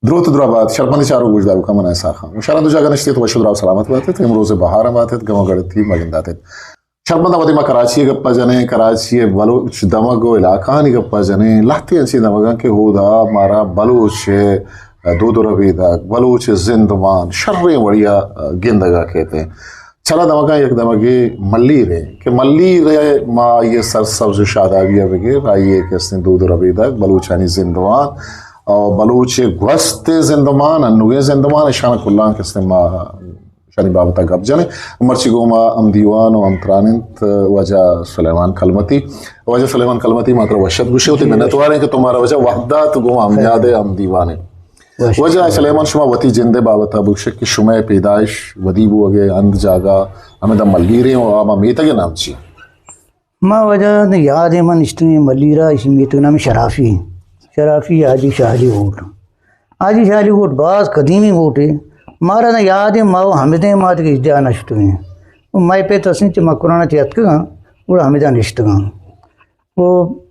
دروت درا بات، شرپمندیں چاروک گوشداروکاں، من اسحاق خان۔ شہراں دو جاگہ نشتیت، وش و دراہ سلامت باتیت، امروز بہار ہم باتیت، گم و گڑتی مگنداتیت۔ شرپمنداں وتی ما کراچی ء گپا جنیں، کراچی ء بلوچ دمگ و علاقہانی گپا جنیں، لہتے انچیں دمگاں کہ اودا مارا بلوچ ء دود و ربیدگ، بلوچ ء زندمان شریں وڑیا گندگا کیت۔ چلا دمگاں یک دمگے ملیر ء کہ ملیر ء ما آئی ء سرسبز و شادابی ء بگر، آئی ء کہ استیں دود و ربیدگ، بلوچانی زندمان و بلوچ ء گوست ء زندمان، انوگیں زندمان، اشان کلاں کہ استیں ما اشانی بابت ء گپ جنیں۔ مرچی گوں ما ہم دیوان و ہم تران انت واجہ سلیمان کلمتی۔ واجہ سلیمان کلمتی، ما ترا وش اتک گوشیں، وتی منتوار ایں کہ تو مارا واجہ وہد دات، گوں ما ہم نیاد ء ہم دیوان ایں۔ وش واجہ سلیمان، شما وتی جند ء بابت ء بگوشے کہ شمئے پیدائش ودی بوگ ء ہند جاگہ ہمدا ملیریں و آ ما میتگ ء نام چی؟ ما واجہ یاد ء من نشتگیں ملیر ء، ایشی میتگ نام شرافی، شرافی حاجی شاہ علی ہوٹ۔ حاجی شاہ علی ہوٹ باز قدیمی ہوٹے، مارا نہ یاد ء ما و ہمدیں ما دگہ ہچ جاہ نشتگیں۔ و مئے پت ہستیں چہ مکران ء چہ اتکگاں، گڑا ہمدا نشتگاں۔ و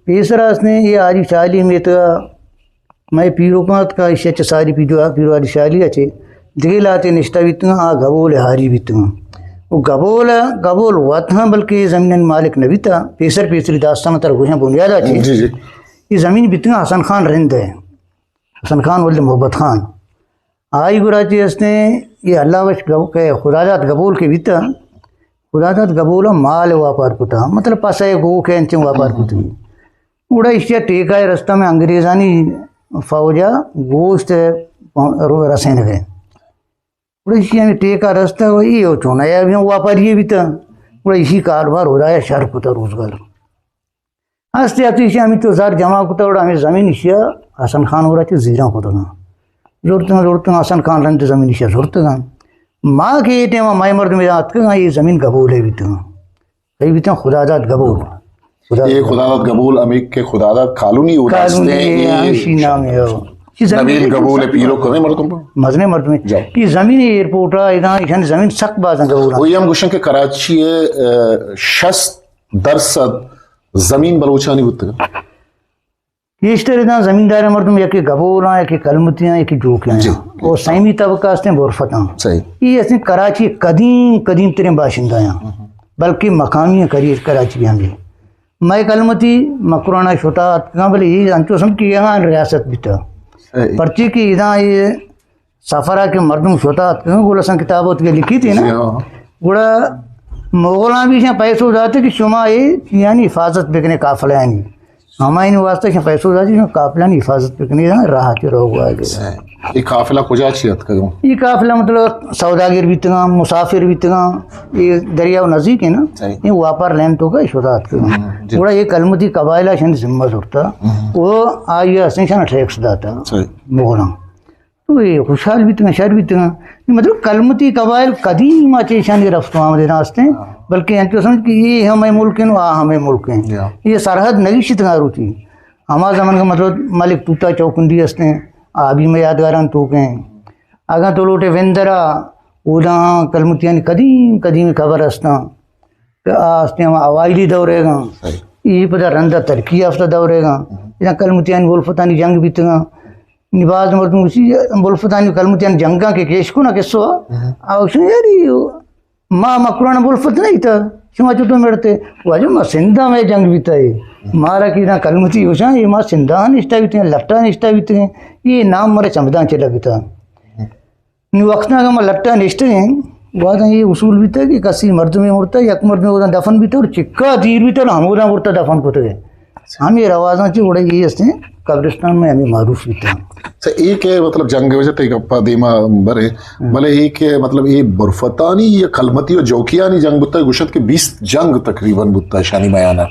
پیسر ہستیں اے حاجی شاہ علی میتگ ء مئے پیروکاں اتکا، ایشی ء چہ ساری پیرو-، پیرو حاجی شاہ علی ء چہ دگہ لہتے نشتہ بیتگاں، آ گبول ء ہاری بیتگاں۔ و گبول ء، گبول وت ہم بلکہ اے زمینانی مالک نہ بیتا، پیسر پیسری داستان تر گوشاں بنیاد ء چہ۔ جی، جی۔ اے زمین بیتگاں حسن خان رند ء، حسن خان ولد محبت خان۔ آئی گورا چی ہستیں، اے اللہ وش گو-، کہ خداداد گبول کہ بیتا، خداداد گبول ء مال ء واپار کتا، مطلب پس ء گوک ء انچیں واپار کتگی۔ گڑا ایشی ء ٹیکہ ء رستہ میں انگریزانی فوج ء گوشت ء رو-، رسینگ ء۔ گڑا ایشی ہمیں ٹیکہ رستہ و ای و چون ء بھی واپاری بیتا۔ گڑا ایشی کاروبار خدایا شر کتا روزگار۔ ہستے اتو ایشی ہمیں تو زر جمع کتا، گڑا ہمیں زمین ایشی ء حسن خان گورا چی زیراں کتگاں۔ زرتگاں، زرتگاں، حسن خان رند زمین ایشی ء زرتگاں۔ ما کہ اے ٹائم ء مئے مردم ادا اتکگاں، اے زمین گبول ء بیتگاں۔ کئی بیتگاں؟ خداداد گبول۔ خدا اے خداداد گبول، ہمے کہ خداداد کالونی اودا کالونی ہستیں، اے اے ہمشی نام ہے، ہو۔ اے زمین نبیل اے گبول سک پیرو کمیں مردم پر؟ مزنیں مردم ہے۔ جاؤ۔ اے زمین ایئرپورٹ ء ادا ایشانی زمین سک بازاں گبول۔ وہی ہم گوشن کہ کراچی ء، ا، شست درصد زمین بلوچانی بوتگ۔ گیشتر ادا زمیندار مردم یکے گبولاں، یکے کلمتیاں، یکے جوکیاں۔ جی۔ اور سیمی طبقہ ہستیں برفتاں۔ صحیح۔ یہ ہستیں کراچی قدیم، قدیم ترین باشندہ ہیں۔ ہم۔ بلکہ مقامی ہیں کری-، کراچی ہم بھی۔ مئے کلمتی مکرانا شتا اتکاں، بلے یہ انچو سمجھ کہ یہاں ریاست بیتا۔ صحیح۔ پرچی کہ ادا یہ سفر ء کہ مردم شتا اتکگاں، گڑا سن کتاب اتکے لکھی تھی نا۔ جی ہاں۔ گڑا مغلاں بھی شاں پیسو داتے کہ شما اے یعنی حفاظت بکنے قافلہ یعنی۔ ہمائنی واسطہ شاں پیسو داتے شما قافلہ یعنی حفاظت بکنے، راہ چ رو گوا گے۔ صحیح۔ یہ قافلہ کجا چی اتکگاں؟ یہ قافلہ مطلب سوداگر بیتگاں، مسافر بیتگاں، یہ دریا و نزدیک ہے نا۔ صحیح۔ یہ واپار لین تو کا شتا اتکگاں۔ ہم، جی۔ گڑا یہ کلمتی قبائلہ شن ذمہ زرتا۔ ہم۔ وہ آئی ہستیں شان ٹیکس داتا۔ صحیح۔ مغلاں۔ تو اے خوشحال بیتگاں، شر بیتگاں۔ مطلب کلمتی قبائل قدیم ء چہ ایشانی رفت و آمد نہ استیں، بلکہ انچو سمجھ کہ اے ہمے ملک ہیں و آ ہمے ملک ہیں۔ یا۔ یہ سرحد نگیشتگاں روچی۔ ہما زمانگ ء مطلب ملک توتا چوکنڈی استیں، آ بھی میں یادگاران توک ہیں۔ اگاں تو لوٹے وندرا، اودا کلمتیانی قدیم قدیم قبر استاں۔ کہ آ استیں ہما اوائلی دور ء گاں۔ صحیح۔ ای پدا رندا ترقی یافتہ دور ء گاں۔ ہم۔ ادا کلمتیانی بلفتانی جنگ بیتگاں۔ نی باز مردم گوشی، بلفتانی کلمتیانی جنگاں کہ کیش کنا قصو آ۔ ہم۔ آ گوشن یاری ما مکران بلفت نہیں تھا، شما چطور مڑتے؟ واجہ ما سندھا میں جنگ بیتا ہے۔ ہم۔ مارا کی نہ کلمتی گوشاں، یہ ما سندھا نشتا بیتے ہیں، لٹا نشتا بیتے ہیں۔ یہ نام مارے چمدان چلا بیتا۔ ہم۔ نی وقت نا کہ ما لٹا نشتگیں، گواداں یہ اصول بیتا کہ کسی مردمے مرتا، یک مردمے اودا دفن بیتا اور چکا دیر بیتا، ہمودا مرتا دفن کتگے۔ ہمیں روازاں چی گڑا یہ ہستیں قبرستان میں ہمیں معروف بیتا۔ اچھا، یہ کہ مطلب جنگ وجہ تے گپا دیما برے، ہم۔ بلے یہ کہ مطلب یہ برفتانی یا کلمتی و جوکیانی جنگ بوتا، گوشت کہ بیست جنگ تقریباً بوتا شانی میانہ۔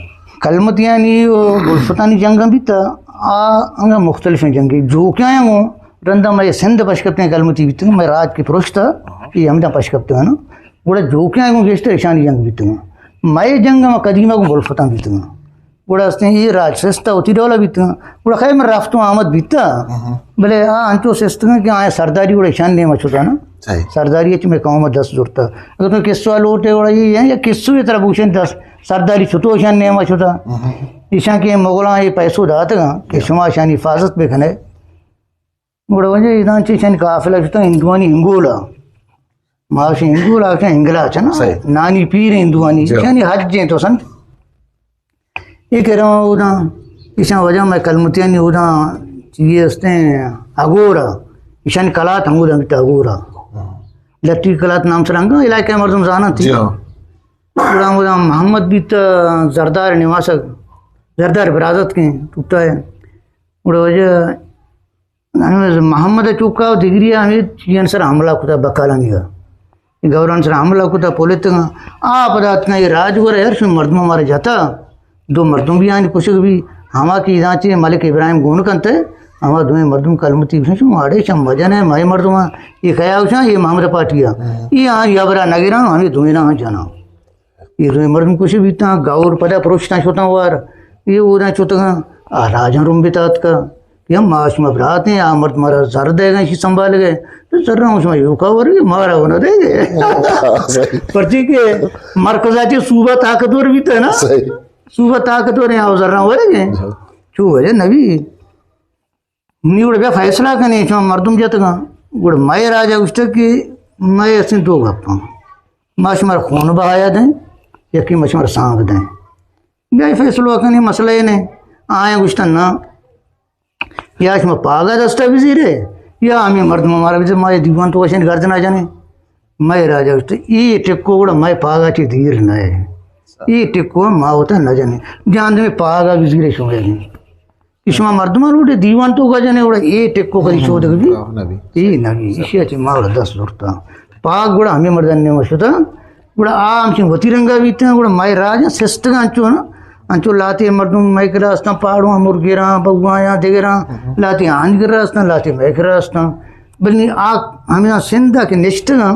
کلمتیانی و برفتانی جنگ بیتا، آ انگا مختلف جنگی جوکیاں گوں رندا مئے سندھ پشکپتیں کلمتی بیتگ، مئے راج کہ پرشتہ، اے ہمدا پشکپتگ نا۔ گڑا جوکیاں گوں گیشتر اشانی جنگ بیتگ۔ مئے جنگ ہم قدیمہ گوں بلفتاں بیتگ۔ گڑا ہستیں اے راج سستہ وتی ڈولا بیتگ۔ گڑا خیر من رفت و آمد بیتا۔ بلے آ انچو سستگ کہ آیا سرداری گڑا اشان نیمہ شتا نا۔ صحیح۔ سرداری اچ مئے قوم دست زرتا۔ اگر تو قصہ لوٹے گڑا یہ ہیں یا قصو یہ طرح بوشن دست سرداری شتو اشان نیمہ شتا۔ اشان کہ مغلاں یہ پیسو داتگاں کہ شما اشانی حفاظت بکنے۔ گڑا واجہ ایدان چہ ایشانی قافلہ شتاں ہندوانی ہنگولا۔ ما گوشیں ہنگولا، گوشیں ہنگلا چہ نا؟ صحیح۔ نانی پیر ہندوانی، جی۔ ایشانی حج ایں تو سمجھ۔ اے کہ رواں اوداں، ایشاں واجہ مئے کلمتیانی اوداں چیزے استیں اگورا، ایشانی کلات ہم اوداں بیتا اگورا۔ ہاں۔ لٹی کلات نام سرانگا علاقہ مردم زاناں تھی۔ جی ہاں۔ گڑا اوداں محمد بیتا زردار نواسگ، زردار برازت کے ٹوٹا ہے۔ گڑا واجہ ہمے محمد ء چکا و دگری ء ہمے چیزانی سر حملہ کتا، بکالانی ء گورانی سر حملہ کتا، پلتگاں۔ آ پدا اتکاں اے راجور ء ہر شو مردم مارا جتا، دو مردم بھی آنی کشگ بھی، ہما کہ ایدان چہ ملک ابراہیم گون کنت، ہما دوئیں مردم کلمتی گوشن، شما اڑے شم مجن ہے، مئے مردم اے کیا گوشاں، اے محمد پارٹی ء۔ ہاں۔ اے آ یا برا نگراں، ہمے دوئیناں جناں۔ اے دوئیں مردم کشی بیتاں، گور پدا پروشتاں شتاں وار۔ اے اوداں چتگاں، آ راجاں رمبتا اتکا کہ ہم ما شما برات ایں، آ مرد مارا زر دے گا، شی سنبھال گئے۔ تو زر ہم شما یوکا ورگے، مارا ہونا دے گئے۔ صحیح۔ پرچی کہ مرکزاتی صوبہ طاقتور بیتا نا؟ صحیح۔ صوبہ طاقتور ہیں، آ زر ورگے۔ صحیح۔ چو وجہ نبی۔ نی گڑا بیا فیصلہ کنے، شما مردم جتگاں۔ گڑا مئے راجا گوشتگ کہ مئے استیں دو گپاں۔ ما شمارا خون بہایا دیں، یکی ما شمارا سانگ دیں۔ بیا فیصلہ کنے، مسئلہ اے نے۔ آیاں گوشتن نا، یا شما پاگا دستا بزیرے، یا ہمیں مردم مارا بزیر، ما اے دیوان تو وشن گردنا جنے۔ مئے راجا گوشت، اے ٹکو گڑا مئے پاگا چی دیر نہ ہے۔ اے ٹکو ما ہوتا نہ جنے۔ جان دے پاگا بزیرے شما۔ کہ شما مردمان روڈے دیوان تو گجنے، گڑا اے ٹکو کدی چودگ بھی؟ آہ، نبی۔ اے نبی، ایشی اچ ما گڑا دست زرتا۔ پاگ گڑا ہمیں مردن نے مشتا۔ گڑا آ ہمچین وتی رنگا بیتن، گڑا مئے راج سستگ انچو نا، انچو لاتے مردم مئے کرا استان، پاڑو مرگیراں، بگوایاں، دگراں، لاتے آنگرا استان، لاتے مئے کرا استان۔ بلے آ ہمیں سندھا کہ نشتگاں،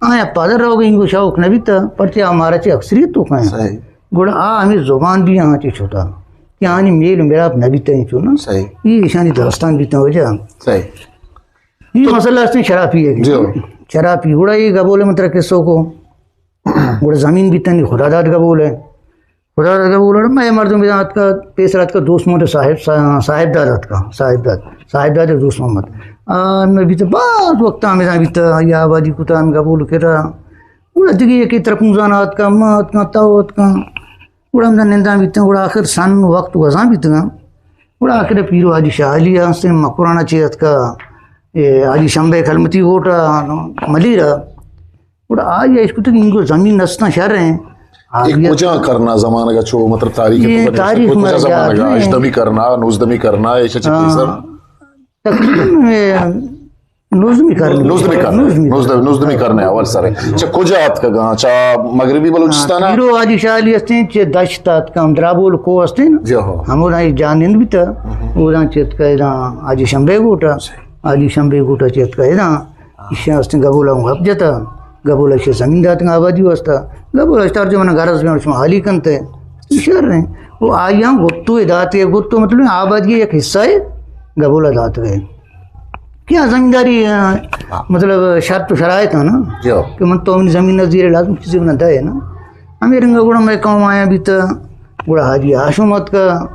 آیا پادر روگ انگو شوق نبیتا، پرچہ ہمارا چے اکثریت تو کہیں۔ صحیح۔ گڑا آ ہمیں زبان بھی آہاں چی شتا کہ آنی میل و ملاپ نہ بیتا انچو نا۔ صحیح۔ یہ ایشانی داستان بیتا وجہ۔ صحیح۔ یہ تو مسئلہ استیں شرافی ہے کہ جو۔ شرافی گڑا یہ گبول ہے متر قصوں کو۔ گڑا زمین بیتا نی خدا داد گبول ہے۔ خدا داد گبول ہے، میں مردم بیتا آتکا، پیسر آتکا دوست محمد صاحب، صاحب داد آتکا، صاحب داد، صاحب داد دوست محمد۔ آ، میں بیتا بعض وقت ہمیں بیتا، یا آبادی کتا ہم گبول کرا۔ گڑا دگہ یکے ترپونزان آتکاں، ما آتکاں، تو آتکاں۔ گڑا ہمدا ننداں بیتاں، گڑا آخر سن وقت گوزاں بیتگاں۔ گڑا آخر پیرو حاجی شاہ علی ہستیں مکران ء چے اتکا، اے حاجی شمبے کلمتی گوٹا ملیر ء۔ گڑا آئی ء اشکتگ انگو زمین نستاں شر ہیں۔ اے کجا کرنا زمانگ ء چو مطلب تاریخ اے تو بنے تاریخ کجا زمانگ ء؟ ہژدہمی کرنا، نوزدہمی کرنا، ایشا چہ پیسر؟ تقریباً، اے، نوزدہمی کرنے۔ نوزدہمی کرنے۔ نوزدہمی کرنے۔ نوزدہ-، نوزدہمی کرنے اول سر۔ چہ کجا اتکگاں؟ چہ مغربی بلوچستان ء؟ پیرو حاجی شاہ علی ہستیں، چہ دشت اتکاں، درابول کوہ ہستیں نا؟ جی ہاں۔ ہموداں اے جاہ نند بیتا، اوداں چہ اتکا اداں حاجی شمبے گوٹا، حاجی شمبے گوٹا چہ اتکا اداں۔ ایشاں استیں گبولا ہوں گپ جتا، گبولا ایشی زمین داتگاں آبادی واسطہ۔ گبولا اشتار جو من غرض میں شما حالی کنتے، شر ہیں۔ وہ آیاں گتو داتے، گتو مطلب آبادی ایک حصہ ہے، گبولا دات گئے۔ کیا زمینداری، آ، مطلب شرط و شرائط ہے نا، جو۔ کہ من تو منی زمین نظیر لازم کسی بنا دے نا۔ ہمیں رنگا گڑا میں قوم آیا بیتا، گڑا حاجی ہاشم اتکا،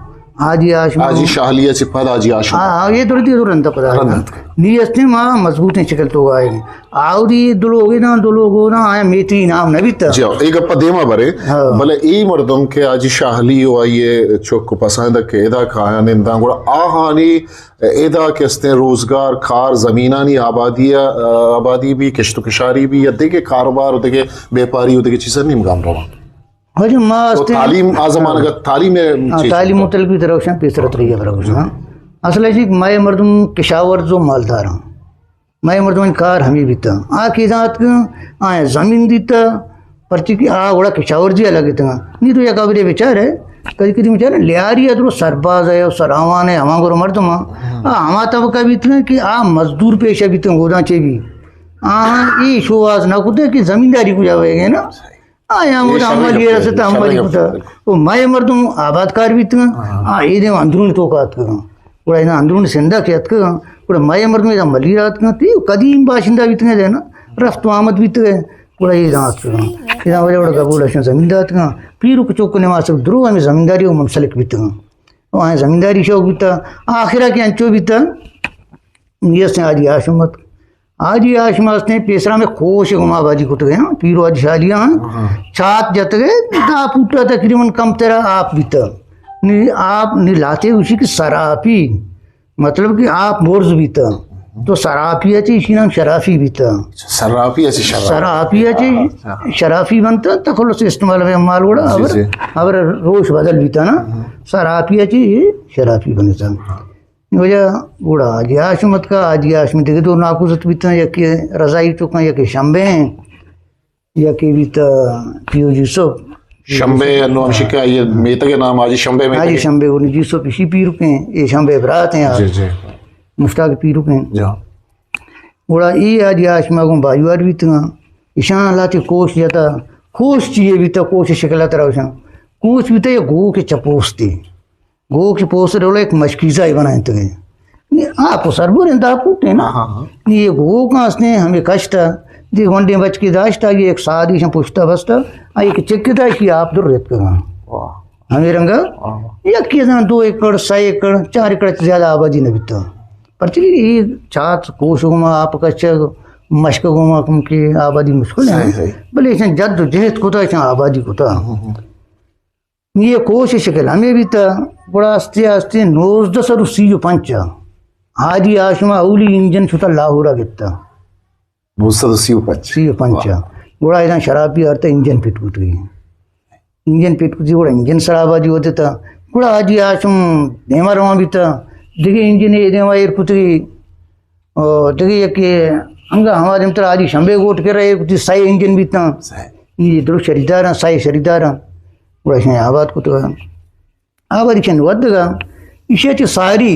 حاجی ہاشم۔ حاجی شاہ علی ء چہ پد حاجی ہاشم۔ ہاں، ہاں، یہ درد، یہ درد پدا۔ رند اتکا۔ نی استیں ما مضبوطیں شکل تو آئے۔ آوری دو لوگ نا، دو لوگ نا، آیا میتری نام نہ بیتا۔ جی، اے گپ دیما برے۔ ہاں۔ بلے اے مردم کہ حاجی شاہ علی و آئی چک و پسند کہ ادا کایا ننداں، گڑا آہانی ادا کہ استیں روزگار، کار، زمینانی آبادی، آبادی بھی، کشت و کشاری بھی، یا دگہ کاروبار و دگہ بیپاری و دگہ چیزاں نیمگام روان۔ واجہ ما تو استیں تعلیم آ زمانگ ء تعلیم ء ہاں، چیز تعلیم بیتا۔ متعلق بھی دروشاں، پیسر تریا دروشاں۔ اصل ہے جی، مئے مردم کشاورز و مالدار ہیں۔ مئے مردم کار ہمیں بیتا۔ آ کیزاں اتکاں، آ زمین دیتا، پرچی کہ آ گڑا کشاورزی الگ اتکاں۔ نی تو یک ابرے بیچار ہے، کدی کدی بیچار ہے، لیاری ادرو سرباز ہے و سراوان ہے، ہما گرو مردم ہیں۔ آ ہما طبقہ بیتگاں کہ آ مزدور پیشہ بیتگاں، گوداں چے بھی۔ آ اے شواز نہ کتے کہ زمینداری کجا ہوئے گئے نا۔ آیا اے ہمودا شریں عملی گپے، رستا، عملی شریں کتا۔ گپے۔ او مئے مردم آباد کار بیتگاں۔ ہاں۔ آ، اے دے اندرون توکا اتکگاں۔ گڑا اینا اندرون سندھا کہ اتکگاں۔ گڑا مئے مردم ایدا ملی راتکاں۔ تی قدیم باشندہ بیتگاں دینا۔ رفت و آمد بیتگاں۔ گڑا ایدا اتکگاں۔ ایدا وجہ گڑا گبول اشن زمین داتگاں۔ پیرو کچوک نماسک درو ہمیں زمینداری و منسلک بیتگاں۔ او آئیں زمینداری شوق بیتا۔ آخرا کہ انچو بیتا۔ نی استیں حاجی ہاشم ات۔ حاجی ہاشم استیں پیسرا میں کوش گما آبادی کتگے، ہاں، پیرو حاجی شالیاں، ہاں۔ چات جتگے، دہ پوٹا تقریباً کم ترا آپ بیتا۔ نی آپ نی لاتے گوشی کہ سراپی، مطلب کہ آپ برز بیتا۔ تو سراپی اچی، اسی نام شرافی بیتا۔ سراپی اچی شرافی۔ سراپی اچی ہاں۔ شرافی بنتا، تو خلص استعمال میں مال گڑا، جی، ابر، جی۔ ابر روش بدل بیتا نا۔ ہاں۔ سراپی اچی شرافی بنتا۔ وجہ گڑا حاجی ہاشم اتکا، حاجی ہاشم دگہ دو ناکوزت بیتاں، یکے رضائی توکاں، یکے شمبے ہیں، یکے بیتا پیو یوسف۔ شمبے انو ہمشکا یہ میتگ نام حاجی شمبے میتگ حاجی ہے۔ شمبے گڑا یوسف اسی پیرک ہیں، یہ شمبے برات ہیں، جی، جی۔ مشتاق پیرک ہیں۔ جی۔ گڑا یہ حاجی ہاشم گوں بھائیوار بیتگاں، اشان لاتے کوش جتا، کوش چیے بیتا، کوش شکلات روشن، کوش بیتا یہ گو کے چپوستی۔ گوک چہ پوسٹ ڈولا یک مشکیزہ ء بنائینتگ ء۔ نی آپ ء سربر انت، دہ پوٹ ء نا۔ ہاں، ہاں۔ نی یہ گوک ہستیں ہمیں کشت ء، دی گونڈیں بچکے داشت ء، یہ یک سادی شن پشت ء بست ء، آئی کہ چک ء داشت، یہ آپ در رتکگاں۔ واہ۔ ہمیں رنگ ء، واہ۔ یکی زن دو ایکڑ، سہ ایکڑ، چار ایکڑ چہ زیادہ آبادی نہ بیتا۔ پرچہ کہ یہ چات کوش گوما آپ کشگ، مشک گوما کم کہ آبادی مشکل ہے۔ صحیح، صحیح۔ بلے ایشاں جد و جہد کتا، ایشاں آبادی کتا۔ ہاں، ہاں۔ یہ کوش شکل ہمیں بیتا، گڑا آستے آستے نوزدہ سد و سی و پنچ ء حاجی ہاشم ء اولی انجن شتا لاہور ء گپتا۔ نوزدہ سد و سی و پنچ۔ سی و پنچ ء۔ واہ۔ گڑا ادا شرابی آرتا انجن پٹ کتگی۔ انجن پٹ کتی گڑا انجن سرا آبادی ہوتے تا۔ گڑا حاجی ہاشم دیما روان بیتا۔ دگہ انجن اے دیما ایر کتگی۔ او دگہ یکے انگا ہما دیمتر حاجی شمبے گوٹ کرا ایر کتی سئے انجن بیتاں۔ سئے۔ یہ درو شریداراں، سئے شریداراں۔ گڑا ایشاں آباد کتگ۔ آبادی چند ودگا ایشی چہ ساری۔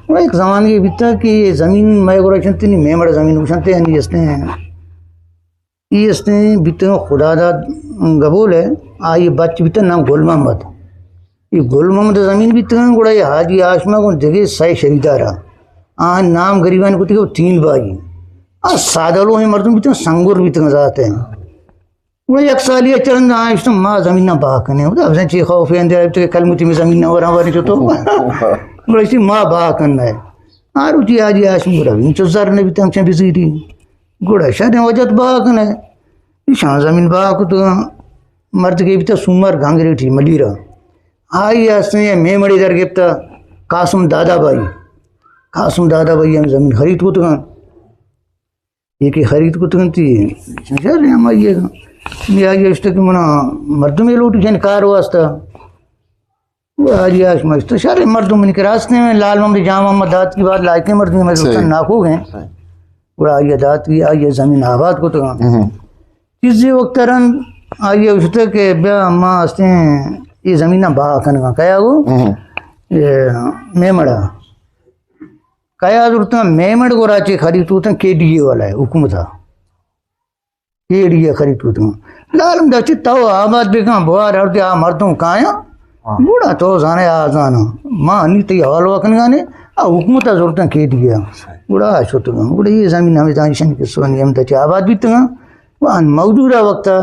گڑا یک زمانگے بیتا کہ یہ زمین مئے گڑا چنتنی میمڑ زمین گوشنتے ہنی استیں۔ یہ استیں بیتگاں خدا داد گبول ہے، آئی بچ بیتا نام گل محمد۔ یہ گل محمد زمین بیتگاں، گڑا یہ حاجی ہاشم ء گوں دگہ سئے شریدار ء۔ آ نام گریبان کتگ ء تین بائی۔ آ سادہ لوہیں مردم بیتگاں، سنگور بیتگاں ذات ء۔ گڑا یک سالی ء چرند آ اشتم ما زمین نہ باہ کنیں۔ خدا بزن چی خوف اندر بیتگ کہ کلمتی میں زمین نہ وراں وریں چو تو۔ گڑا اشتی ما باہ کنہ۔ آ روچی حاجی ہاشم گڑا انچو زر نہ بیتگ ہمچن بزیری۔ گڑا شریں وجہ تو باہ کنہ۔ ایشاں زمین باہ کتگاں۔ مردگے بیتا سومر گانگریٹی ملیرا۔ آئی ء استیں میمڑے در گپتا قاسم دادا بائی۔ قاسم دادا بائی ہم زمین خرید کتگاں۔ یہ کہ خرید کتگاں تی شر ہم آئی ء۔ یہ آئی ء اشتہ کہ منا مردمے لوٹی جن کار واسطہ۔ وہ حاجی ہاشم اشتہ شر مردم منی کرا استیں، لال محمد جام محمد دات کی بات لائقیں مردم میں صحیح۔ دوستان ناکو گئے۔ صحیح۔ گڑا آئی ء دات کی، آئی ء زمین آباد کتگاں۔ ہم۔ چیزے وقت رند آئی ء گوشتگ کہ بیا ما استیں یہ زمین ء باہ کنگاں۔ کیا گو؟ ہم۔ یہ میمڑا۔ کیا زرتاں میمڑ گورا چے خرید کتاں کے ڈی اے والا ہے حکومت ء۔ کے ڈی اے خرید کتاں۔ لالم دچی تو آباد بکن بوار ہر دے آ مردم کایاں۔ ہاں۔ گڑا تو زانے آ زاناں۔ ما انی تئی حوالہ کنگانے، آ حکومت ء زرتاں کے ڈی اے۔ صحیح۔ گڑا آ شتگاں۔ گڑا یہ زمین ہمیں دانشن کے سونی ہم دچی آباد بیتگاں۔ وان موجودہ وقت ء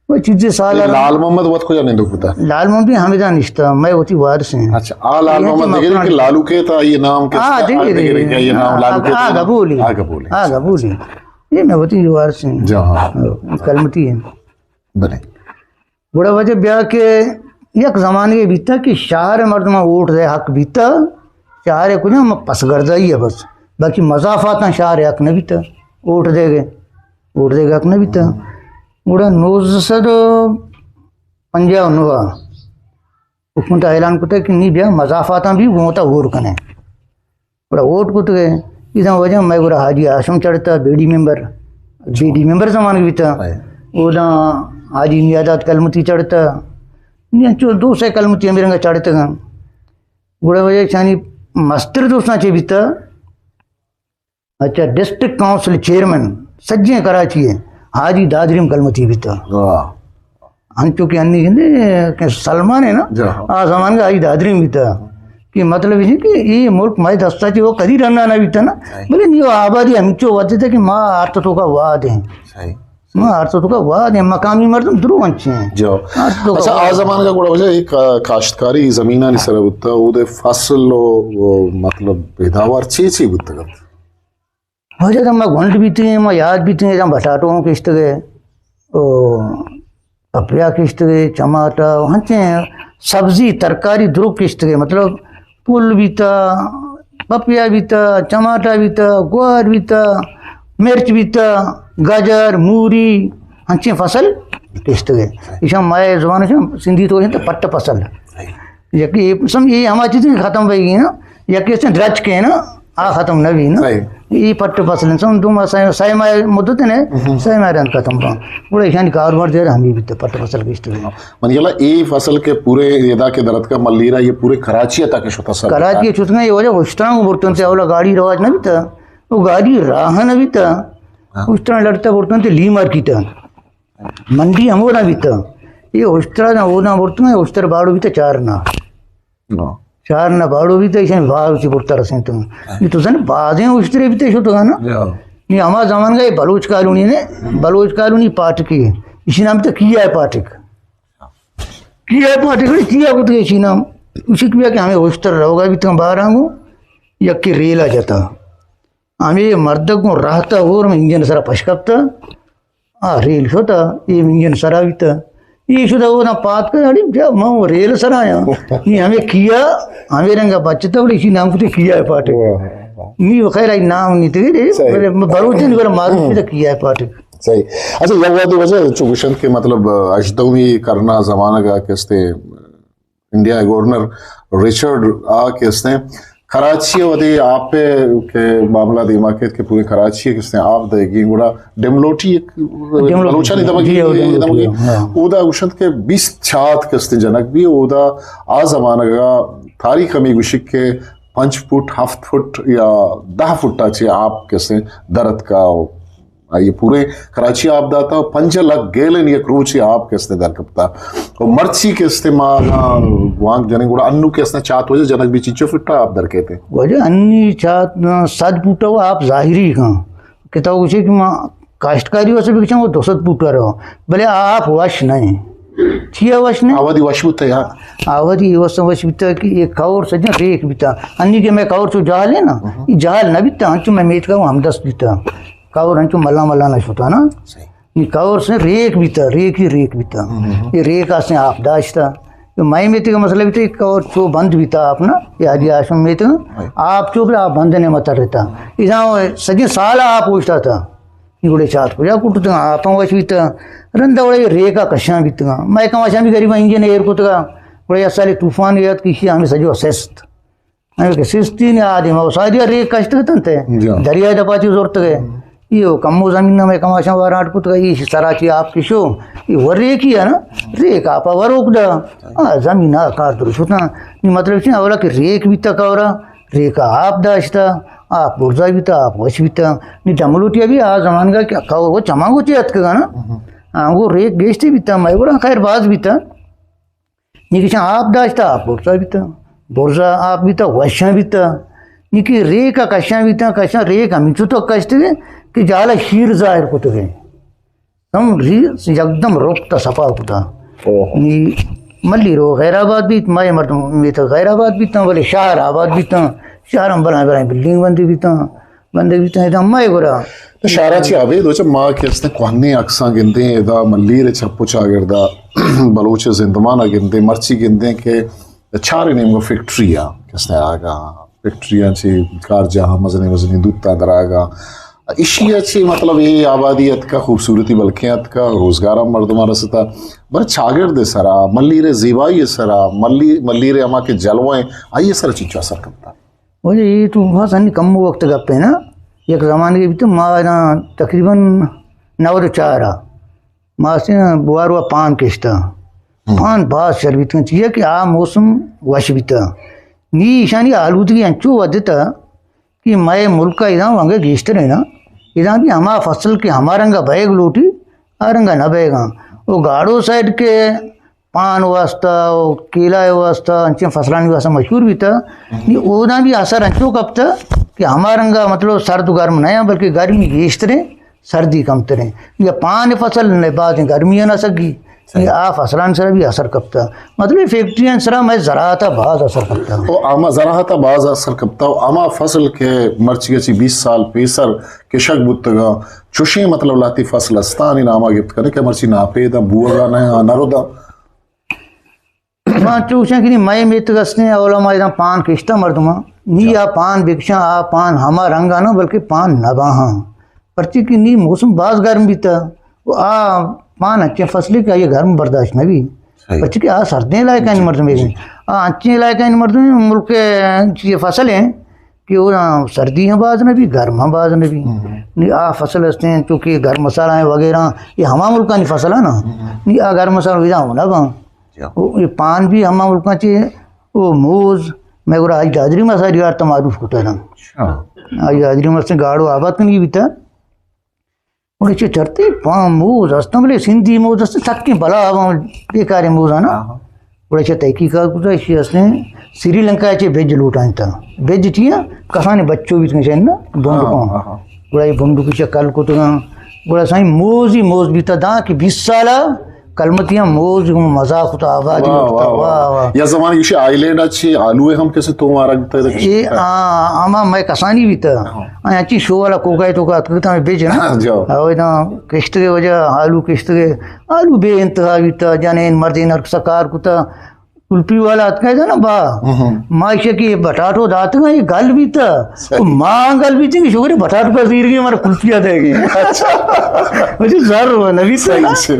وہ چیزے سال اے لال محمد وت کجا نندوک بوتا؟ لال محمد بھی ہمیں دان نشتا، میں وتی وارث ہیں۔ اچھا، آ لال یہ محمد تو دگرے مکان کہ لالو کے تھا، یہ نام کس آ، کا؟ آ، دگرے۔ دگرے کا، یہ نام آ، لالو کے آ، تھا؟ گبولی۔ آ، گبولی۔ آ، گبولی۔ یہ میں وتی وارث ہیں۔ جی ہاں۔ کلمتی ہیں۔ بلے۔ گڑا وجہ بیا کہ یک زمانے بیتا کہ شہر مردم ووٹ دے حق بیتا، شہر کجا ہم پسگردائی ہے بس، باقی مضافاتاں شہر حق نہ بیتا، ووٹ دے گئے، ووٹ دے گئے حق نہ بیتا۔ گڑا نوزدہ سد پنجاہ و نو حکومت اعلان کتا کہ نی بیا مضافاتاں بھی گوں وتا ہور کنے۔ گڑا ووٹ کتگے، ادا وجہ میں گڑا حاجی ہاشم چڑھتا، بی ڈی ممبر، بی ڈی ممبر زمانگ بیتا۔ ہائے۔ اودا حاجی نیادات کلمتی چڑھتا، نی انچو دو سے کلمتی ہمیں رنگا چڑھتگاں۔ گڑا وجہ چانی مستر دوستاں چے بیتا، اچھا، ڈسٹرکٹ کونسل چیئرمین سجیں کراچی ہے، حاجی دادریم کلمتی بیتا۔ واہ۔ انچو کہ انی گندے کہ سلمان ہے نا، جی ہاں۔ آ زمان کا حاجی دادریم بیتا۔ کہ مطلب یہ کہ یہ ملک مئے دستا چی وہ کدی رندا نہ بیتا نا۔ صحیح۔ بلے نیو آبادی ہمچو وجہ تھا کہ ما آرت تو کا واد ہیں۔ صحیح۔ ما ہر تو کا واد ہیں، مقامی مردم درو انچے ہیں۔ جو۔ ہر تو کا اچھا، آ واد۔ زمانہ کا گڑا وجہ ایک، آ، کاشتکاری زمینانی سر بوتا، او دے فصل و، و مطلب پیداوار چی چی بوتا کرتا؟ واجہ، ما گونڈ بیتگیں، ما یاد بیتگیں، ادا بٹاٹو ہم کشتگے، او پپیا کشتگے، چماٹا، ہنچیں سبزی ترکاری دروگ کشتگے، مطلب پل بیتا، پپیا بیتا، چماٹا بیتا، گوار بیتا، مرچ بیتا، گجر، موری، ہنچیں فصل کشتگے۔ ایشاں مئے زبان، ایشاں سندھی تو گوشنت پٹ فصل۔ یکے اے سم-، اے ہما چیز کہ ختم بہ گئی نا، یکے سے درچک ہے نا، آ ختم نہ بی نا۔ صحیح۔ اے پٹ فصل ہیں، سم دو ماہ، سہ، سہ ماہ مدت ہے نا، سہ ماہ رند ختم با۔ گڑا ایشانی کاروبار دے ہمیں بیتا پٹ فصل کشتگے۔ من یلا اے فصل کے پورے ادا کے درت کا ملیرا یہ پورے کراچی تک شتا سر۔ کراچی شتنا یہ وجہ اشتراں برتن تے اولا گاڑی رواج نہ بیتا، وہ گاڑی راہ نہ بیتا۔ ہاں۔ اشتراں لڑتا برتن تے لی مارکیٹ۔ منڈی ہمودا بیتا۔ اے اشترا نا اودا برتگاں، اشتر باڑو بیتا چار نا۔ ہاں۔ چار نا باڑو بیتا، ایشانی باڑو چی برتا رسینتگاں۔ ہاں۔ نی تو زن بازیں اشترے بیتا شتگاں نا۔ جی ہاں۔ نی ہما زمانگا اے بلوچ کالونی نے، بلوچ کالونی پاٹکی۔ ایشی نام بیتا کیا پاٹک۔ کیا پاٹک، کیا کتگے ایشی نام۔ اسی کیا کہ ہمیں اشتر روگا بیتگاں باراں گو، یکی ریلا جتا۔ ہمے مردک گوں راہ تا اور انجن سرا پش کپتا، آ ریل شتا، اے انجن سرا بیتا۔ اے شتا اودا پاد کر، اڑے بیا من ریل سرا آیا۔ نی ہمے کیا، ہمے رنگا بچتا، بلے اسی نام کتے کیا پاٹک۔ واہ، واہ۔ نی خیر آئی نام نی تگے، صحیح۔ بلے بلوچی نی بلے معروف بیتا کیا پاٹک۔ صحیح۔ اچھا، یک وہدے وجہ چو گوشنت کہ مطلب ہژدہمی کرنا زمانگا کستے انڈیا ء گورنر رچرڈ آ کہ استیں کراچی ء وھدے آپ ء کہ معاملہ دیما کیت کہ پورے کراچی ء کہ استیں آپ دئیگی گڑا ڈیملوٹی یک ڈیملوٹی، بلوچانی دمگی، جی، ہو، ڈیملوٹی، دمگی۔ ہاں۔ اودا گوشنت کہ بیست چھات کہ استیں جنگ بی، اودا آ زمانگ ء تاریخ ہمیں گوشی کہ پنچ فٹ، ہفت فٹ یا دہ فٹ ء چہ آپ کہ استیں درتکا۔ آئی پورے کراچی آپ داتا و پنجاہ لکھ گیلن یک روچے آپ کہ استیں در کپتا۔ و مرچی کہ استیں ما اگاں گوانک جنیں گڑا انو کہ استیں چات وجہ جنگ بی چنچو فٹا آپ در کیتے؟ وجہ انی چات، آ، صد فٹا و آپ ظاہری کن۔ کہ تو گوشے کہ ما کاشتکاری واسطے بکشاں وہ دو سد فٹا رو۔ بلے آپ وش نہیں۔ چیا وش نہیں؟ آوادی وش بوتا یا؟ آوادی یہ واسطے وش بوتا کہ یہ کور سجن ریک بوتا۔ انی کہ میں کور چو جہل ہے نا، یہ جہل نہ بوتا، انچو میں میتگا ہمدست بوتا۔ کور انچو ملا ملا نہ شتا نا۔ صحیح۔ نی کور سے ریک بیتا، ریک ہی ریک بیتا۔ ہم، ہم۔ یہ ریک آسے آپ داشتا۔ یہ مائی میتگا مسئلہ بیتا، یہ کور چو بند بیتا آپ نا، یہ حاجی ہاشم میتگا۔ ہاں۔ آپ چو بلا آپ بند نے متر رہتا۔ اذا سجے سال آپ اوشتا تھا۔ یہ گڑے چات کو یا کٹتا، آپ وش بیتا۔ رندا وڑے ریکا کشاں بیتا۔ میں کم آشاں بھی غریب انجن ایر کتگا۔ گڑے یا سال طوفان یاد کشی ہمیں سجو سست۔ ہمے کہ سستی نے آدم او سادیا ریک کشتگ تنتے۔ جی۔ دریا دپا چی زورتگے۔ ہم۔ ایو کمو زمین ہمے کماشاں وارانٹ کتگ، ایش سرا چی آپ کشو۔ ای ور ریکی ہے نا، ریک آپا وروک دا۔ آ، زمین آ کار درست ہوتا۔ نی مطلب چی اولا کہ ریک بیتا کورا، ریک آپ داشتا، آپ برزا بیتا، آپ وش بیتا۔ نی ڈملوٹیا بھی آ زمانگا کہ کور وہ چمانگو چی اتکگا نا۔ ہم۔ آنگو ریک گیشتی بیتا، میں گڑا خیر باز بیتا۔ نی کشاں آپ داشتا، آپ برزا بیتا، برزا آپ بیتا، وشاں بیتا۔ نی کہ ریک ء کشاں بیتا، کشاں ریک ہمینچو تو کشتگے کہ جالا شیر ظاہر کتگے۔ ہم ری-، یکدم رکتا صفا کتا۔ اوہ۔ نی ملی رو غیر آباد بیت، مئے مردم میتگ غیر آباد بیتاں، بلے شہر آباد بیتاں، شہر ہم بلائیں بلائیں بلڈنگ بندی بیتاں۔ بندگ بیتگ، ادا مئے گورا۔ تو شارا چی ابید وچ ما کہ استیں کوہنیں عکساں گندیں، ادا ملیر چپ و چاگردا بلوچ زندمان ء گندیں، مرچی گندیں کہ چار نیمگا فیکٹری آ کہ استیں آگا فیکٹریاں چی کار جاہاں مزنیں مزنیں دوتاں در آگا۔ اشی ء چی مطلب اے آبادی اتکا، خوبصورتی بلکیں اتکا، روزگار ہم مردماں رستا، بلے چاگرد ء سرا، ملیر ء زیبائی ء سرا، ملی-، ملیر ء ہما کہ جلوہ ہیں، آئی ء سرا چنچو اثر کپتا؟ واجہ، اے تو بس انی کمو وقت گپ ہے نا۔ یک زمانگے بیتہ ما ادا تقریباً نود و چار آ۔ ما استیں بواروا پان کشتہ۔ ہم۔ پان باز شر بیتہ، چیا کہ آ موسم وش بیتہ۔ نی ایشانی آلودگی انچو ودتہ کہ مئے ملک ء ادا ونگہ گیشتر ہے نا۔ ادا بھی ہما فصل کہ ہما رنگا بیگ لوٹی، آ رنگا نہ بیگاں۔ او گاڑو سائیڈ کہ پان واسطہ و کیلا ء واسطہ، انچیں فصلانی واسطہ مشہور بیتہ۔ نی اودا بھی اثر انچو کپتہ کہ ہما رنگا مطلب سرد و گرم نہ آں، بلکہ گرمی گیشتریں، سردی کمتریں۔ یا پان فصل نہ، بازیں گرمی نہ سگی۔ صحیح۔ یا آ فصلان سرا بھی اثر کپتا۔ مطلب فیکٹریان سرا مئے زراعت باز اثر کپتا۔ او آما زراعت باز اثر کپتا۔ او آما فصل کہ مرچی اچی بیست سال پیسر کشگ بوتگا، چوشیں مطلب لاتی فصل استانی ناما گپت کنے کہ مرچی ناپیدا بوگا نہ، نہ ردا۔ ما چوشاں کہ نی مئے میتگ استیں، اولا ما ادا پان کشتا مردماں۔ نی آ پان بکشاں، آ پان ہما رنگا نہ، بلکہ پان نباہاں۔ پرچی کہ نی موسم باز گرم بیتا۔ و آ پان انچیں فصلے کہ آئی گرم برداشت نہ بی۔ صحیح۔ پرچی کہ آ سردیں علاقہ آنی مردم جی۔ آ انچیں علاقہ آنی مردم ملک چیئے فصل ہیں کہ وہ سردی ہم باز نہ بی، گرم ہم باز نہ بی۔ نی آ فصل ہستیں، چونکہ گرم مسالہ ہیں وغیرہ، یہ ہما ملکانی فصل ہے نا۔ نی آ گرم مسالہ ویدا ہونا با۔ جی۔ او، اے پان بھی ہما ملکاں چے، او موز، میں گڑا آج دادری ما ساری یار تا معروف کتا نا۔ اچھا۔ آج دادری ما سے گاڑو آباد کنگی بیتا۔ گڑا چے چرتے پان موز استن، بلے سندھی موز استن، سکیں بلا آباں بیکاریں موز آنا۔ ہاں۔ گڑا چے تحقیقات کتا، اشی استن سری لنکا چے بیج لوٹائیں تا۔ بیج چیا؟ کسانے بچو بیت کن شاید نا، بنڈ ہاں، کن۔ ہاں، ہاں۔ گڑا یہ بنڈو کی چکل کتگاں۔ گڑا سائیں موز ہی موز بیتا داں کہ بیس سالا کلمتی ہم موز گوں مزا کتا، آبادی واہ، کتا، واہ، واہ۔ واہ، واہ۔ یا زمانے کسی آئی لینڈ اچھی آلو ہم کسے تو مارا گتا ہے۔ اے، آ، اما میں کسانی بیتا۔ ہاں۔ آیا چی شو والا کوکا ہے تو کا اتکتا میں بیج نا۔ ہاں، جاؤ۔ او نا کشت کے وجہ آلو کشت کے، آلو بے انتہا بیتا، جانے ان مردین ہر سکار کتا۔ کلپی والا اتکا ہے نا با۔ ہاں، ہاں۔ ما ایشی کہ بٹاٹو داتگا، یہ گل بیتا۔ صحیح۔ ما گل بیتی کہ شکر بٹاٹو کا زیر گئی، ہمارا کلپیا دے گئی۔ اچھا۔ مجھے زر ہوا نبی صحیح۔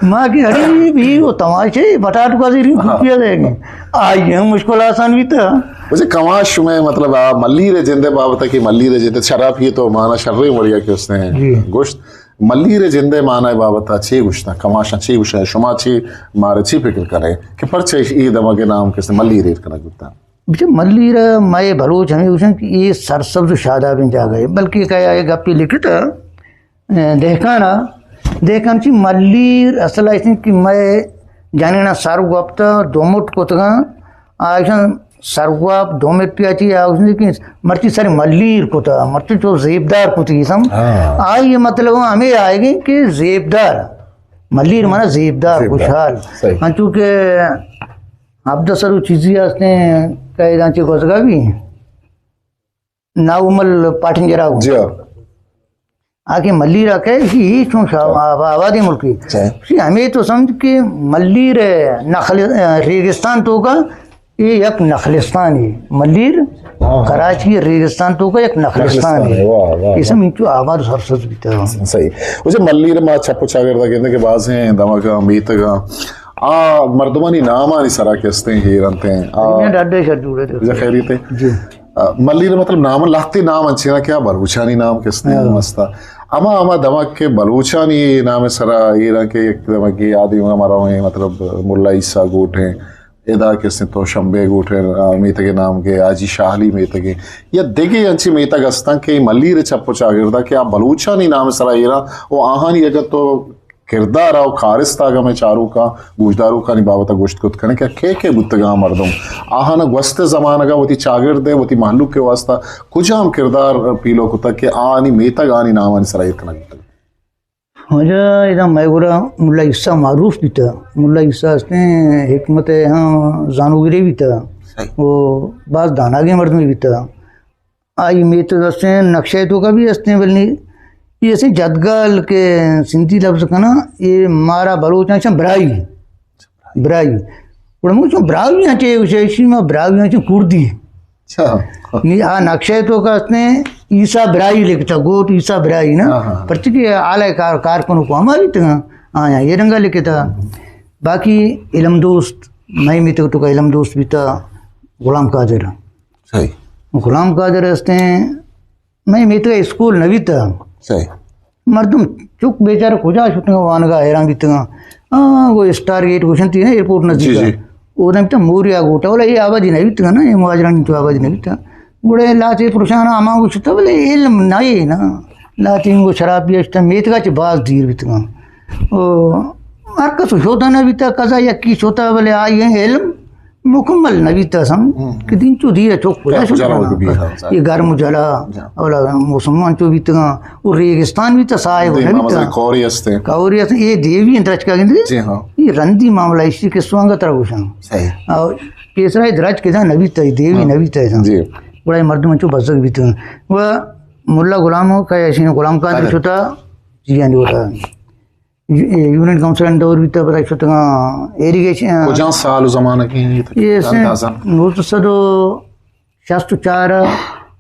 ما کہ ارے بھی وہ تماشے بٹاٹو کا زیر گئی، ہاں۔ کلپیا دے گئی۔ آئی ہم مشکل آسان بیتا۔ ویسے کماش میں مطلب آ ملیر جندے بابت ہے کہ ملیر جندے شراب یہ تو مانا شرے مڑیا کہ اس نے جی۔ گوشت ملیر جندے معنی بابت چے گوشتاں، کماشاں چے گوشاں، شما چے مارے چے فکر کرے کہ پرچہ اے دمگ نام کسے ملیر ایر کنگ بوتا؟ بچے ملیر مئے بلوچ ہمیں گوشن کہ اے سرسبز و شادابیں جاگہ ہے، بلکہ کہ اے گپی لکھتا، اے، دہکانا، دہکان چی ملیر اصل ایسن کہ مئے جنینا سر گپتا دو مٹ کتگاں، آئیشان سرگواب دومٹیا چی آ گوشنی کہ مرچی سر ملیر کتا، مرچی چو زیبدار کتی سم۔ ہاں۔ آئی مطلب ہمیں آئے گی کہ زیبدار، ملیر مانا زیبدار، زیبدار۔ خوشحال۔ صحیح۔ انچو کہ عبد سرو چیزی ہستیں، کئے دانچے گوزگا بھی۔ ناومل پاٹنجرا ہوں۔ جی ہاں۔ آ کہ ملیر آ کہے کہ ہی چون شا-، آ-، آبادیں ملکی۔ صحیح۔ سی ہمیں تو سمجھ کہ ملیر نخل-، ریگستان تو کا یہ یک نخلستان ہے۔ ملیر ہاں، ہاں۔ کراچی ریگستان تو کا یک نخلستان نخلستان ہے۔ ہے، واہ، واہ، یہ سب واہ۔ انچو آباد سرسبز بیتا۔ صحیح۔ وجہ ملیر ما چپ و چاگردا گندے کہ بازیں دمگا میتگا آ مردمانی نامانی سرا کہ استیں ہیرنتیں۔ آ دنیا ڈاڈے شر جوڑے تھے۔ وجہ خیریت ہے؟ جی۔ آ، ملیر مطلب نام، لہتے نام انچینا کہ آ بلوچانی نام کستے ہاں۔ مستا۔ اما، اما دمگ کہ بلوچانی نام سرا ایران کہ یک دمگی آدی مرویں مطلب ملا عیسیٰ گوٹیں، ادا کستے تو شمبے گوٹیں، آ، میتگ نام کے حاجی شاہلی میتگ یا دگے انچی میتگ استاں کہ ملیر چپ و چاگردا کہ آ بلوچانی نام سرا ایران و آہانی اگر تو کردار ء و کارست ء اگاں مئے چاروکاں، گوشداروکانی بابت ء گوشت کت کنیں کہ کئے کئے بوتگاں مردم، آہاں گوست ء زمانگ ء وتی چاگرد ء وتی مہلوک ء واستہ کجام کردار پیلو کتگ کہ آہانی میتگ آہانی نامانی سرا ایر کنگ بوتگ؟ واجہ ادا مئے گورا ملا عیسیٰ معروف بیتہ۔ ملا عیسیٰ ہستیں حکمت ء ہاں زانوگرے بیتہ۔ صحیح۔ و باز داناگیں مردمے بیتہ۔ آئی میتگ استیں، نقشہ توکا بھی استیں، بلے یہ استیں جدگال کے سندھی لفظ کنا، یہ مارا بلوچاں چا برائی، برائی۔ گڑا مو چون برائی ہاں چے، اسے اسی ما برائی ہاں چے کردی۔ اچھا۔ نی آ نقشہ توکا استیں، عیسیٰ برائی لکھتا، گوٹ عیسیٰ برائی نا۔ ہاں، ہاں۔ پرچہ کہ آلہ کار، کار کنو کو ہماری تگا، آیا یہ رنگا لکھتا۔ باقی علم دوست، مئے میتگ توکا علم دوست بیتا غلام قادر۔ صحیح۔ غلام قادر ہستیں، مئے میتگ اسکول نہ بیتا۔ صحیح۔ مردم چک بیچارہ کجا شتگا وانگا حیران بیتگا۔ آ، وہ اسٹار گیٹ گوشنتی نا ایئرپورٹ نزدیک۔ جی، جی۔ او دم تا موریا گوٹا، ولا یہ آبادی نہ بیتگا نا، یہ مہاجرانی تو آبادی نہ بیتا۔ گڑے لاتے پرشان آما گوشتا، بلے علم نہ نا۔ لاتے کو شراب بیشتا، میتگا چے باز دیر بیتگا۔ او، ہر کس شوتا نہ بیتا، قضا یکی شوتا، بلے آئی علم مکمل نہ بیتا سم، ہم۔ کہ دین چو دیر چوک کجا شد جلا کنا؟ ہو گئی، ہاں، یہ گرم جلا، جا۔ اولا موسم انچو بیتگا، اور ریگستان بیتا، صاحب نہ بیتا۔ کوری استے۔ کوری استے، یہ دیوی انت رچ کا گندگی؟ جی ہاں۔ یہ رندی معاملہ اسی کے سوانگا ترا گوشاں۔ صحیح۔ اور پیسرا یہ درچ کے جا نہ بیتا، یہ دیوی ہاں۔ نہ بیتا ہے۔ جی۔ بڑا یہ مردم انچو بزگ بیتا۔ وہ ملا غلام ہو، کہ ایسی غلام قادر قادر۔ چھوٹا، جی ہاں، جی ہوتا۔ یو-، یونین کونسل ءِ دور بیتا، پدا شتگاں ایریگیشن۔ کجام سال و زمانگ ایں؟ یہ سے اندازہ۔ نوزدہ سد و شست و چار ءَ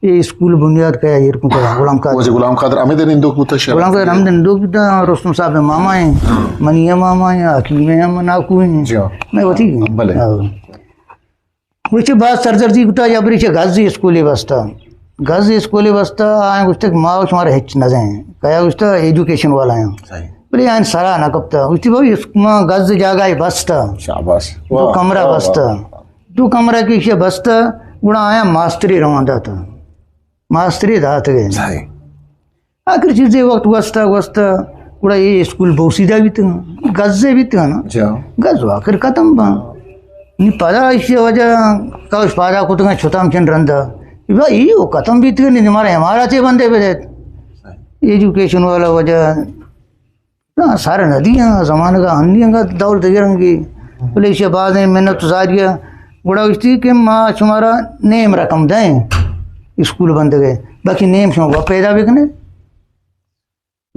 یہ اسکول بنیاد کیا ایر کتا غلام قادر۔ واجہ غلام قادر ہمے دن نندوک بوتا شہر؟ غلام قادر ہمے دن نندوک بوتا، رستم صاحب ماما ہیں، ہاں۔ منی ماما ہیں، حکیم ہیں، ہم ناکو ہیں۔ جی ہاں۔ میں وتی۔ بلے۔ ہاں۔ وچ باز سردردی کتا، یا بری چہ گز اسکولے بستا۔ گز اسکولے بستا، آئیں گوشتا کہ ما و شمارا ہچ نہ دیں۔ کیا گوشتا ایجوکیشن والا ہیں۔ صحیح۔ بلے آئیں سرا نہ کپتا۔ گوشتی بھائی اس ما گز جاگہ بستا۔ شاباش۔ دو واہ، کمرہ واہ، بستا۔ واہ۔ دو کمرہ کی شے بستا، گڑا آیا ماسٹری روان داتا۔ ماسٹری دات گئے۔ صحیح۔ آخر چیزے وقت گوستا، گوستا، گڑا یہ اسکول بوسیدہ بیتگا، گزے بیتگا نا۔ جا۔ گز آخر ختم با۔ نی پدا اسی وجہ کوش پادا کتگا چھتام چن رندا۔ با یہ وہ ختم بیتگا، نی ہمارا اماراتے بندے بدیت۔ ایجوکیشن والا وجہ، نا، سر ندی ہیں، زمانگا ہندی ہیں، دور دگرنگی۔ بلے ایشی بعد ہیں، محنت زاریہ۔ گڑا گوشتی کہ ما شمارا نیم رقم دیں اسکول بندگے، باقی نیم شما پیدا بکنے۔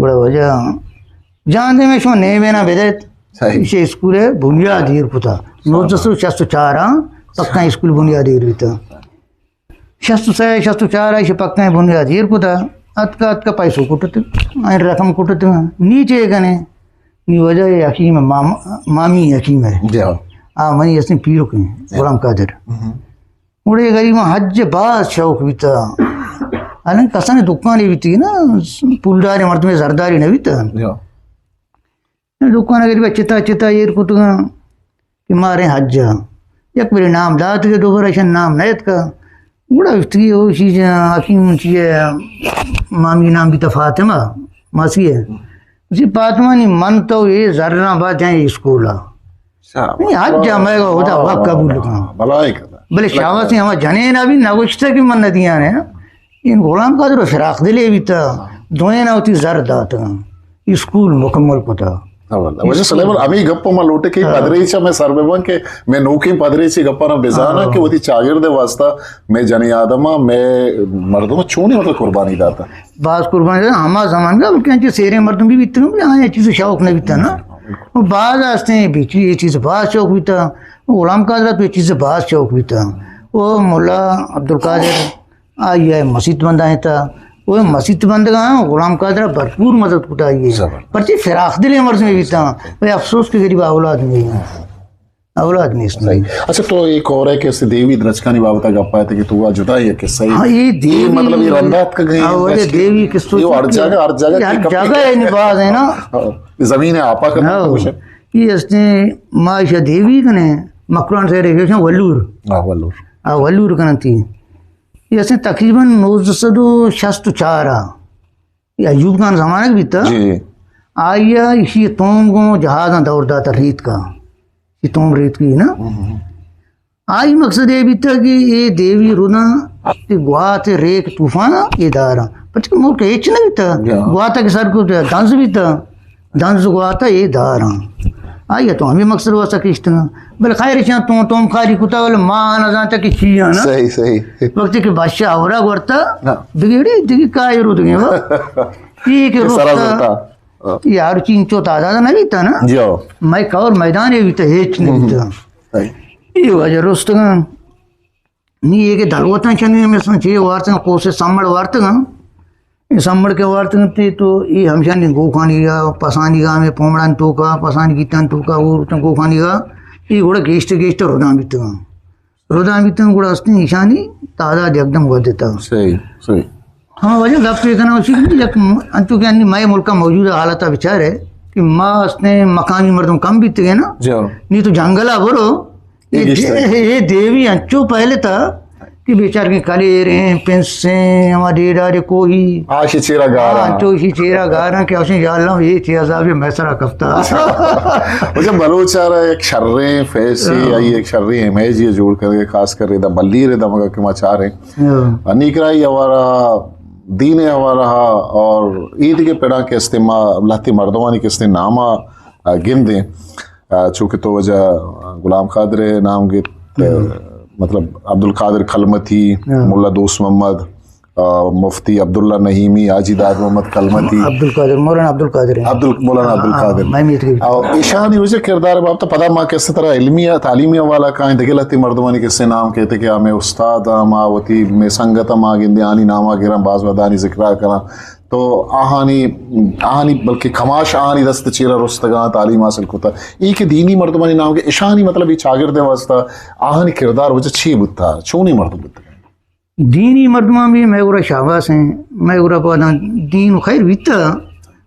گڑا وجہ جان دے میں شما نیم نہ بدیت۔ صحیح۔ ایشی اسکول بنیاد ایر کتا۔ نوزدہ سو شست و چار آں پکا اسکول بنیاد ایر بیتا۔ شست و سہ، شست و چار ایشی پکا بنیاد ایر کتا۔ اتکا، اتکا پیسو کٹت، این رقم کٹت۔ نی چے کنے؟ نی وجہ یہ حکیم مام-، مامی حکیم ہے۔ جی ہاں۔ آ منی اسیں پیرک ہیں، جی۔ غلام قادر۔ ہم۔ گڑے غریباں حج باز شوق بیتا۔ الان کسان دکانے بیتی نا، پولدار مردم زرداری نہ بیتا۔ جی۔ دکان غریبا چتا چتا ایر کتگا کہ مارے حج۔ یک بری نام دات کہ دوبارہ شن نام نیت کا۔ گڑا اشتگی او چیز حکیم چیئے، مامی نام بیتا فاطمہ، ماسی ہے۔ اسی فاطمہ نی من تو یہ زرنا با جائیں اسکولا۔ صاحب۔ نہیں، حج جا میں گا ہوتا واہ، واہ، واہ، قبول واہ، کنا۔ بلائے کنا۔ بلے شاوہ سے ہما جنین ابھی نہ گوشتا کہ من ندیانے۔ این غلام قادر و فراق دلے بیتا، دوئین آ وتی زر داتگاں، اسکول مکمل کتا۔ ہاں واللہ۔ واجہ سلیمان، ہمے گپ ما لوٹے کہ ہاں۔ پدریچ میں سر ببن کہ میں نوکیں پدریچی گپانا بزاناں ہاں۔ کہ وتی چاگرد واسطہ میں جنی آدم، میں مردم چونی مطلب قربانی داتا۔ باز قربانی داتا، ہما زمانگا بلکہ انچے سیریں مردم بھی بیتگاں، بلے آیا چیز شوق نہ بیتا نا۔ وہ باز ہستے ہیں، بیچی یہ چیز باز شوق بیتا، غلام قادر تو یہ چیز باز شوق بیتا۔ وہ ملا عبدالقادر آئی ء مسیت بندائیں تا، وہ مسیت بندگاں غلام قادر بھرپور مدد کتا آئی ء۔ زبردست۔ پرچے فراخ دل مردم بیتا، وہ افسوس کہ غریب اولاد نہیں، اولاد نہیں اس میں۔ صحیح۔ اچھا، تو ایک اور ہے کہ اس دیوی درچکانی بابت گپ آیا تھا کہ تو وہ جدا ہی ہے قصہ ہی۔ ہاں، یہ دیوی مطلب یہ رندات کا گئی ہاں، وہ درچکی؟ دیوی قصہ یہ ہر جگہ، ہر جگہ یہ ہر جگہ ہے، نباز ہے نا۔ ہاں، زمین ہے، آپا کا ہاں، کچھ ہے۔ یہ اس نے ماشا دیوی کنے مکران سے ریگیشن ولور۔ ہاں، ولور۔ آ، ولور کنتی۔ یہ اسے تقریباً نوزدہ سد و شست و چار آ، یہ ایوب خان زمانگ بیتا۔ جی، جی۔ آئی ء ایشی توم گوں جہازاں دور داتا ریت کا۔ یہ توم ریت کی نا۔ ہم، ہم۔ آئی مقصد یہ بیتا کہ یہ دیوی رونا کہ گوات ریک طوفان یہ دارا۔ پچھے ملک ہچ نہ بیتا۔ جی ہاں۔ گواتا کے سر کو دنز بیتا۔ دنز گواتا یہ داراں۔ آئی تو ہمیں مقصد واسطہ کشتگاں۔ بل خیر شان تو توم خالی کتا، بل ما نہ زانتا کہ چی آنا۔ صحیح، صحیح۔ وقتی کہ بادشاہ اورا گورتا، ہاں۔ بگیڑی، دیگی کائی رو دگی با۔ یہ کہ کہ سرا روتا، زورتا۔ ہاں۔ یہ ہر چین چو تعداد نہ بیتا نا۔ جی ہاں۔ میں کور میدان یہ بیتا، ہیچ نہیں بیتا۔ صحیح۔ یہ وجہ رستگاں۔ نی یہ کہ دلوتاں چنی مثلاً چی وارتگاں، کوسے سمڑ وارتگاں۔ اے سمڑ کہ وارتگنتی تو اے ہمشانی گوکانی گا، پسانی گا، ہمے پومڑانی توکا، پسانی گیتانی توکا، اور تن گوکانی گا، اے گڑا گیشتر گیشتر ردان بیتگاں۔ ردان بیتگاں گڑا استیں ایشانی تعداد یکدم ودتا۔ صحیح، صحیح۔ ہما وجہ گپ یہ کنا اسی کہ یک م-، انچو کہ انی مئے ملکا موجودہ حالتا بچارے کہ ما استیں مقامی مردم کم بیتگے نا۔ جی۔ نی تو جنگلا برو، اے یہ گیشتر۔ دے-، یہ دیوی انچو پہلے تا کہ بیچارگیں کلیریں، پنسیں، ہما ڈیڈارے کوہی۔ آشی چیرا گاراں۔ ہاں، تو اشی چیرا گاراں کہ اشی یا اللہ، یہ چی عذابے مئے سرا کپتا۔ اچھا، بلوچ ءَ را ایک شریں فیس ہی، ہاں۔ آئی ایک شریں امیج یہ جوڑ کر کے، خاص کر ادا بلیر دمگا کہ ما چاریں۔ ہاں۔ انی کرا یہ ہمارا دین حوالہ اور عید کے پڑا کہ استیں ما لہتے مردمانی کہ استیں ناما، آ، گندیں۔ آ، چونکہ تو واجہ غلام قادر نام گت، آ، مطلب عبدالقادر کلمتی، ہاں۔ ملا دوست محمد، آ، مفتی عبداللہ نعیمی، حاجی داد محمد کلمتی۔ عبدالقادر، مولانا عبدالقادر ہیں۔ عبدال-، مولانا ہاں، عبدالقادر۔ ہاں، میں میت گئی۔ اور ایشانی واجہ کردار بابت پدا ما کہ استیں ترا علمی، تعلیمی حوالہ کائیں، دگہ لہتے مردمانی کہ استیں نام کہتے کہ ہمیں استاد ہم، آ وتی میں سنگت ہم آ گندے، آنی ناما گراں، باز وہدانی ذکرہ کراں۔ تو آہانی، آہانی بلکہ کماش آہانی دست چیرا رستگاں، تعلیم حاصل کتا۔ ای کہ دینی مردمانی نام کہ اشانی مطلب ای چاگرد واسطہ آہانی کردار واجہ چی بوتا، چونی مردم بوتا؟ دینی مردمان بھی مئے گورا شاباس ہیں، مئے گورا پادا دین خیر بیتا،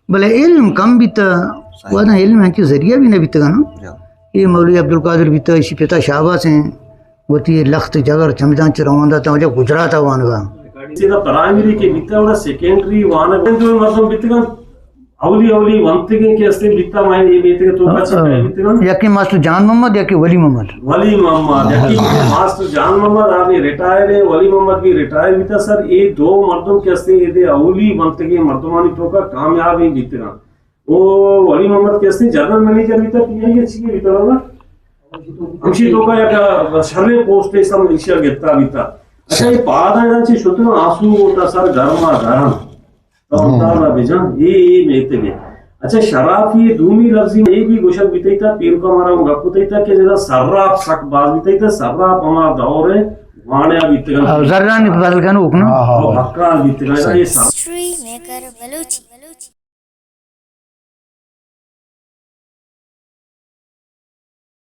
بلے علم کم بیتا، پادا علم ہنچو ذریعہ بھی نہ بیتا نا۔ یہ مولوی عبدالقادر بیتا، اسی پتا شاباس ہیں۔ وتی لخت جگر چمدان چہ روان داتاں، واجہ گجرات ءَ وانگ ءَ۔ سیدھا پرائمری کہ بیتا، گڑا سیکنڈری وانگ ءَ جو مردم بیتگاں، اولی اولی ونتگیں کہ استیں بیتا، مائن اے میتگ ءِ توکا چہ بیتگاں۔ یکے ماسٹر جان محمد، یکے ولی محمد۔ ولی محمد، یکے ماسٹر جان محمد، آ بھی ریٹائر ہے، ولی محمد بھی ریٹائر بیتا۔ سر، اے دو مردم کہ استیں، اے دے اولی ونتگیں مردمانی توکا کامیاب ہیں بیتگاں۔ او ولی محمد کہ استیں جنرل منیجر بیتا، پی آئی اے چی بیتا نا؟ ہمشی توکا یک شریں پوسٹے سم ایشیا گپتا بیتا۔ اچھا، یہ پادا اینا چی شتنا آسو ہوتا سر گرما گرم۔ تو اندازہ بجن، اے، اے میتگے۔ اچھا، شرافی دومی لفظی اے بھی گوشگ بیتیتا، پیرکا مارا ہم گپ بیتیتا کہ جدا سراپ سک باز بیتیتا، سراپ ہما دور ہے، وانیا بیتگن۔ او زرانی بدل کنوک نا؟ او بکال بیتگن، اے سر۔ ہسٹری میکر بلوچی۔